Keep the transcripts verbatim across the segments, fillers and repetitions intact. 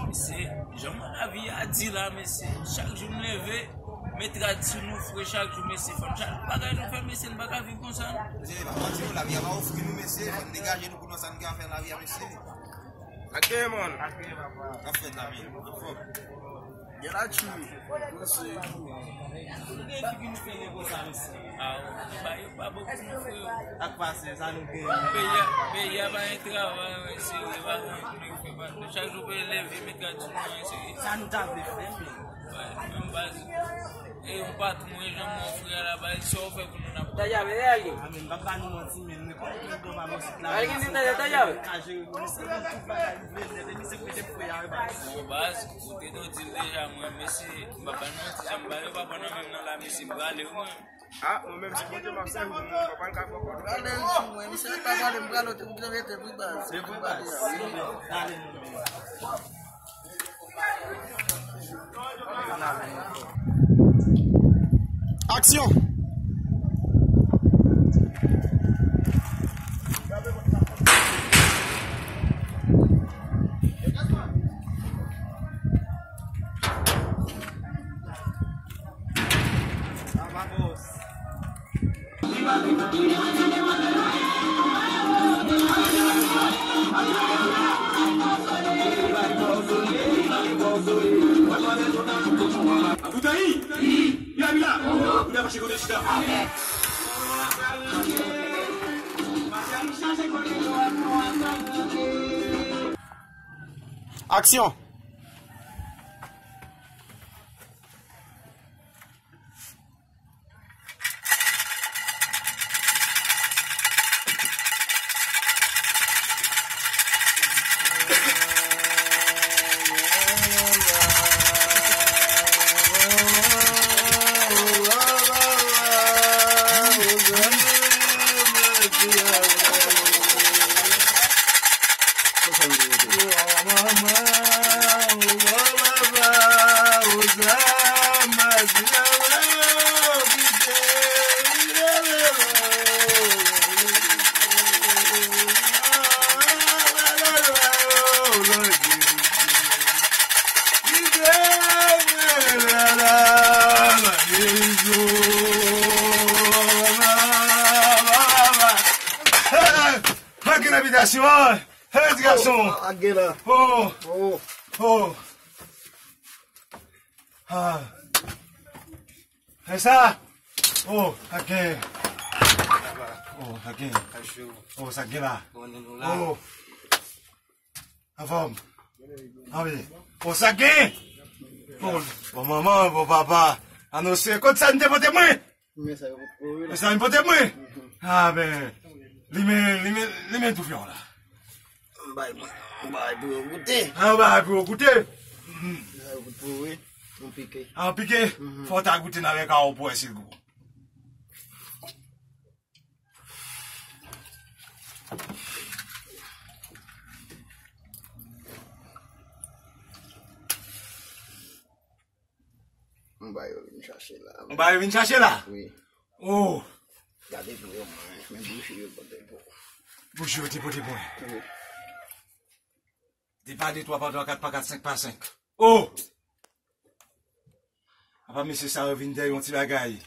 Mesye, jan lavi a di la, mesye, chak jou m leve, met rad sou nou, fre chak jou, mesye, fò n chak bagay nou fè, mesye, n pa ka viv konsa, non. Mesye, pa manti, non, lavi a pa ofri nou, mesye, fò n degaje nou pou nou sa n ka fè lavi a, mesye. Ake, man. Ake, papa. Ka fèt la, men. Anfòm. Gen la tchou. Mesye. Tout gen fi ki nou fè lè konsa, mesye. Ah, ba yo pa bon pou nou, frè. Ak pase, sa nou gen. Peyi a, peyi a pa gen travay, mesye, yo pa gen pou nou fè, pa. Chak jou pou yo leve, met gad sou nou, mesye. Sa nou ta vle fè, men. Wi, menm baz. E yon patwon, e jan mwen frè a la baz, sa w fè pou nou n ap. Dayè, men, dayè. A, men, m pa ba nou manti, men, men, kòm tout moun pa bò sit la, men, dayè, dayè. Ka jere, men, se tout bagay li vle, men, men, se kote frè a, baz. Bon, baz, ou te do di l deja, mwen, mesye, m pa ba nou manti, jan m ba yo pa bon nan menm nan la, mesye, m prale, mwen. Ah, mwen menm, si Bondye m ap sèvi, mwen, m pa pral ka fè kòd. Prale sou mwen, misye pa prale, m prale, ou te, ou te rete, wi, baz. Se vre, baz. Prale, mwen. Aksyon! Aboutayi! Mila, mila! Mila, mache kote chita. Aksyon! Hey! Hey, ti gason! Oh! Oh! Oh! Ah! E sa? Oh, sa gen. Oh, sa gen. Oh, sa gen la. Oh. Anfòm. Anvi. Oh, sa gen. Oh, bon manman, bon papa. Anonse, kot sa n te pote mwen? Men sa yo pote mwen. Men sa yo pote mwen? Ah, ben. Li men, li men, li men tou fè la. M bay mwen. M bay pou yo goute. Ah, bay pou yo goute. Sa yo pote pou wi. Yon pike. Ah, yon pike? Fò w ta goute nan rèk a w pou wè si l gou. M ba yo vin chache la. M ba yo vin chache la? Wi. Oh. Gade pou yo mwen, men bouch yo pote pou. Bouch yo te pote pou. Wi. De pa de, twa pa twa, kat pa kat, senk pa senk. Oh! Apa mesye sa yo vin dèyè yon ti bagay.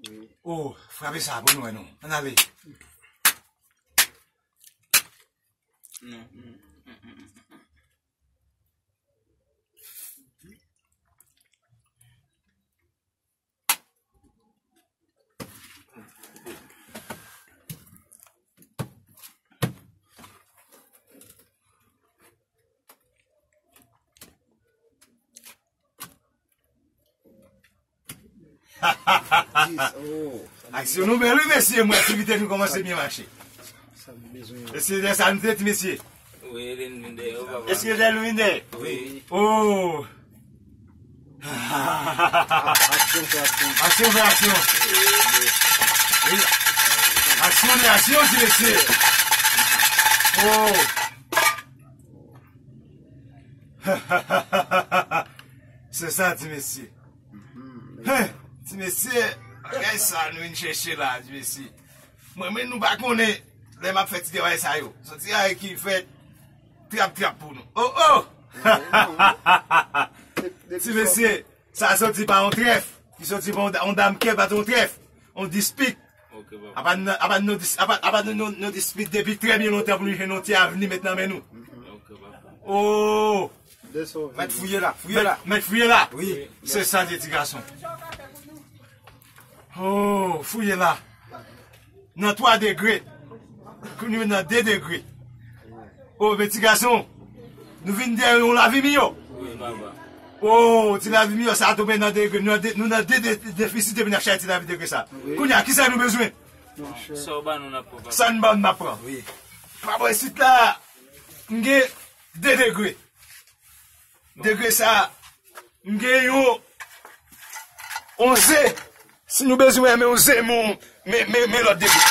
Wi. Oh, frape sa pou nou wè non. Ann ale. Non, non. Aksyon nou bèl wi mesye, mwen aktivite nou kòmanse byen mache. Mesye, lè sa nou te ti mesye. Wi, lè nou vin dèyè yo, papa. Èske lè nou vin dèyè? Wi. Oh. Aksyon fè aksyon. Aksyon fè aksyon. Wi. Aksyon fè aksyon, ti mesye. Oh. Se sa, ti mesye. Hen, ti mesye, bagay sa nou vin chèche la, ti mesye. Mwen menm nou pa konnen lè m ap fè ti travay sa yo. Se yon ti travay ki fèt trap trap pou nou. Oh, oh! Ti mesye, sa soti pa yon trèf. Li soti pa yon da- yon dam kè, pa t yon trèf. Yon dispit. Ok, papa. Apa n, apa n, nou dis- apa, apa n, nou, nou dispit depi trè byen lontan pou nou jwenn yon ti avni met nan men nou. Ok, papa. Oh! Mèt fouye la, fouye la. Mèt fouye la. Wi. Se sa l ye, ti gason. Oh, fouye la. Nan twa degre. Kounye a nan de degre. Oh, men ti gason, nou vin dèyè yon lavi miyò. Wi, papa. Oh, ti lavi miyò sa tonbe nan degre. Nou nan de, nou nan de, de, defisit depi n ap chache ti lavi degre sa. Wi. Kounye a, kisa nou bezwen? Sa w ba nou n ap pran, papa. Sa n ba nou n ap pran. Wi. Pa bò isit la, m gen de degre. Degre sa, m gen yon, yon ze. Si nou bezwen wè men yon ze, men, men, men, men lòt degre.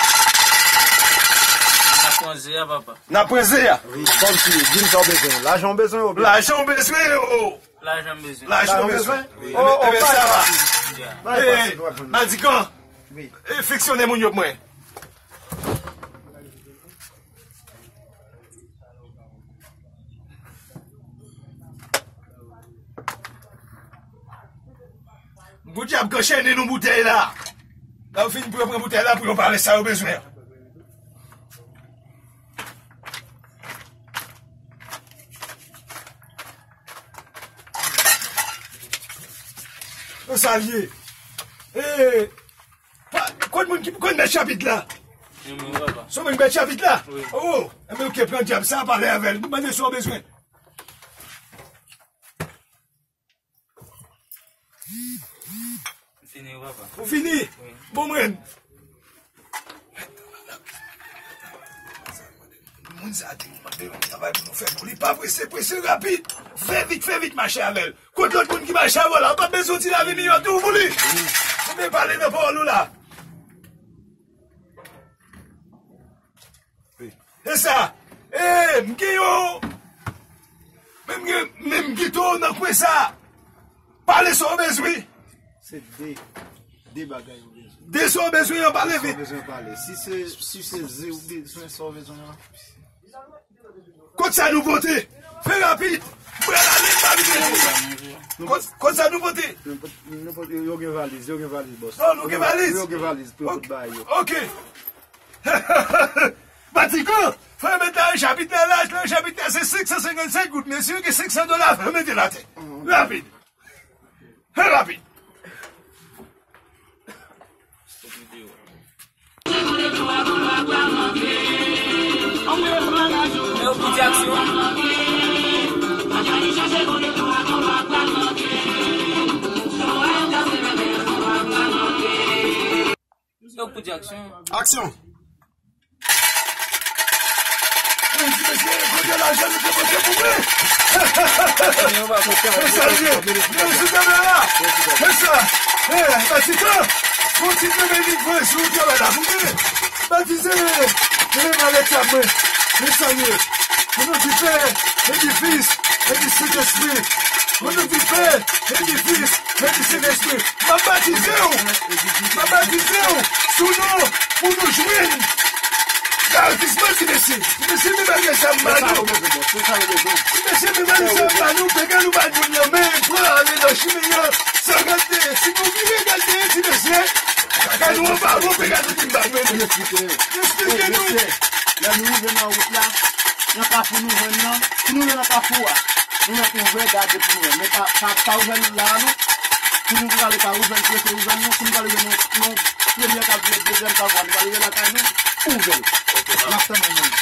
N ap pran ze a, papa. N ap pran ze a. Wi, kòmsi, di m sa w bezwen. Lajan w bezwen oubyen? Lajan w bezwen, o. Lajan m bezwen. Lajan w bezwen? Wi. Oh, oh, sa va. Bay pase, nou ap jwenn. Madikan. Wi. E, fiksyone moun yo pou mwen. Goudjab k anchene nou boutèy la. Lè yo fin pou yo pran boutèy la pou yo pale sa yo bezwen an. Yo salye. E, pa, konn moun ki, konn mèt chapit la? Se mwen, papa. Se mwen ki mèt chapit la? Wi. Oh, enben, ok, pran dyab sa, pale avè l. Mande sa w bezwen. M fini, wi, papa. Ou fini? Wi. Bon, mwen. Moun sa te mande yon travay pou nou fè pou li. Pa prese, prese, rapid. Fè vit, fè vit, mache avè l. Kot lòt moun ki mache avè w la? Ou pa bezwen ti lavi miyò tou pou li? Ou byen pale nan pawòl ou la. E sa, e, m gen yon, men m gen, men m gen tou nan kwen sa. Pale sa w bezwen. Se de, de bagay ou bezwen. De sa w bezwen an, pale vit. Sa w bezwen pale. Si se, si se ze ou bezwen, sa w bezwen an. Kot sa nou pote? Fè rapid. Mwen ale, m pa vin rete. Kot, kot sa nou pote? Nou pot-, nou pot-, yo gen valiz, yo gen valiz, bòs. Oh, nou gen valiz? Yo gen valiz pou yo pot bay yo. Ok. Madikan, fè yo met la, chapit la, la, chapit la, se senk san senkannsenk goud, mesye, gen senk san dola, fè yo mete l atè. Rapid. Fè rapid. Aksyon. Mesye, kote lajan nou te pote pou mwen? E sa l ye. Men sou kamera. E sa. E, Madikan. Kontinye beni, voye sou travay la pou mwen. Batize. E malèt sa mwen. E sa l ye. O non di Pè, e di Fis, e di Sentespri. O non di Pè, e di Fis, e di Sentespri. M ap batize w. M ap batize w sou non pou nou jwenn gratisman, ti mesye. Ti mesye, men bagay sa m ba nou. Ti mesye, men bagay sa m ba nou. Pega nou ba moun nan men, pran ale nan chimen an. San gade, si nou vire gade, ti mesye, kaka nou anba, bon, pega nou vin ba nou. Esplike nou. Lè nou rive nan wout la, nan kafou nou jwenn nan, si nou rive nan kafou a, nou mèt ouvè gade pou nou wè. Men pa, pa, pa ouvè l la non. Si nou prale pa ouvè l, prese ouvè l non. Si nou prale nan, nan premye kafou, dezyèm kafou, nou prale lakay nou, ouvè l. N ap tann nou menm.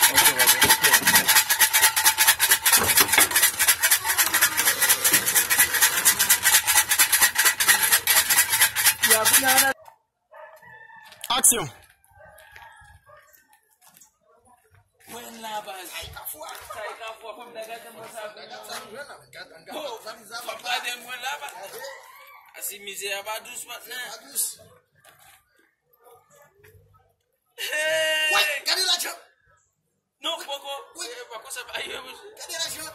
Aksyon. Mwen la, baz. Sa e kafou a. Sa e kafou a, fò m ta gade mwen sa. Oh, fò m gade mwen la, baz. Asi mizè a pa dous, patnè. Hey! Wè, gade lajan. Non, poko. Wi. Eh, pa konsa, pa ye, mesye. Gade lajan.